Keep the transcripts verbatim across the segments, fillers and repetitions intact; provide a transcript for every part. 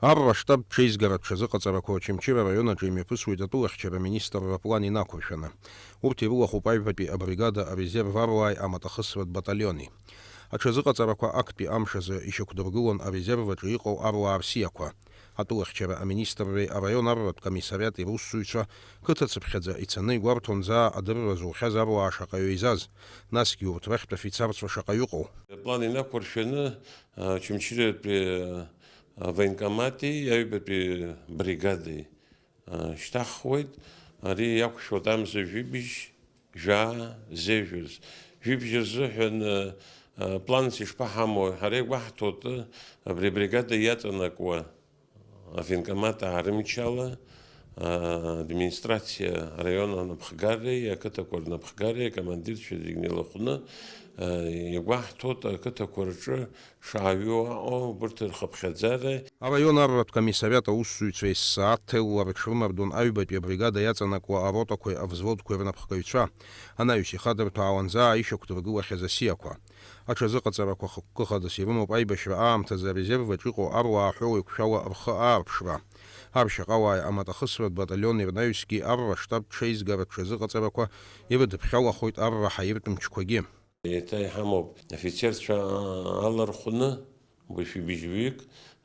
Арра аштаб ҽеизгара ҽазыҟаҵарақәа Очамчыра араион аҿы имҩаԥысуеит атәылахьчара аминистрра аплан инақәыршәаны. Урҭ ирылахәуп аҩбатәи абригада арезерв аруааи амаҭахысратә баталиони. Аҽазыҟаҵарақәа актәи амш азы ишьақәдыргылон арезерв аҿы иҟоу аруаа рсиақәа. Атәылахьчара аминистрреи араион арратә комиссариати русзуҩцәа қыҭацыԥхьаӡа ицаны игәарҭон заа адырра зухьаз аруаа шаҟаҩы еизаз, насгьы урҭ рахьтә афицарцәа шаҟаҩы ыҟоу. Аплан инақәыршәаны, а, Очамчыратәи, а, военкомати аҩбатәи бригадеи, а, шьҭаҳхуеит. Ари иақәшәоит амза жәибжь, жәаа, зежәырс. Жәибжь рзыҳәан, а, а, планс ишԥаҳамоу? Ҳара игәаҳҭоит, а, абри абригада иаҵанакуа авоенкомат аарымчала, а, администрациа, араион анапхгареи ақыҭақәа рнапхгареи акомандирцәа зегь неилахәны, а, игәаҳҭоит ақыҭақәа рҿы шааҩуа аҟоу убырҭ рхыԥхьаӡара. Араион арратә комиссариат аусзуҩцәа есааҭ ҭелла рыҽрымардон аҩбатәи абригада иаҵанакуа аротақәеи авзводқәеи рнапхгаҩцәа, анаҩс ихадырҭәаауан заа ишьақәдыргылахьаз асиақәа. Аҽазыҟаҵарақәа хықәкы хадас ирымоуп аибашьра аамҭазы арезерв аҿы иҟоу аруаа ҳәоу еиқәшәала рхы аарԥшра. Аршьаҟауааи амаҭахысратә баталион ирнаҩсгьы арра штаб ҽеизгара ҽазыҟаҵарақәа ирыдыԥхьалахоит арра ҳаиртә мчқәагьы. Еиҭа иҳамоуп афицерцәа алархәны, быжәҩык,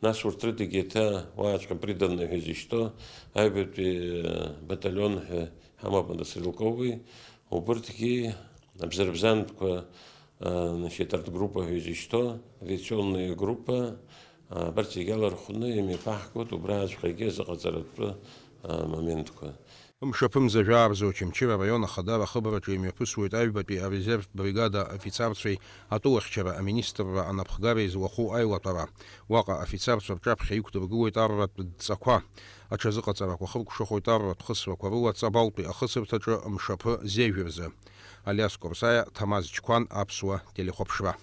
нас урҭ рыдагьы еиҭа уааҵәҟьа приданное ҳәа изышьҭоу аҩбатәи, э, баталион ҳәа ҳамоуп, ада стрелковый, убырҭгьы абзарбзанқәа, э, значит, артгруппа ҳәа изышьҭоу, авиационная группа, э, абарҭ зегьы алархәны имҩаԥаҳгоит убрааҵәҟьагьы азыҟаҵаратәы, э, моментқәа. Мшаԥымза жәаа рзы Очамчыра араион Ахадара ахыбраҿы имҩаԥысуеит аҩбатәи арезервтә бригада афицарцәеи атәылахьчара аминистрра анапхгареи злахәу аилатәара. Уаҟа афицарцәа рҿаԥхьа иқәдыргылоит арратә дҵақәа. Аҽазыҟаҵарақәа хыркәшахоит арратә хысрақәа рыла Ҵабалтәи ахысырҭаҿы мшаԥы зежә рзы. Алиас Курсаиа, Ҭамаз Чқәан, Аԥсуа телехәаԥшра.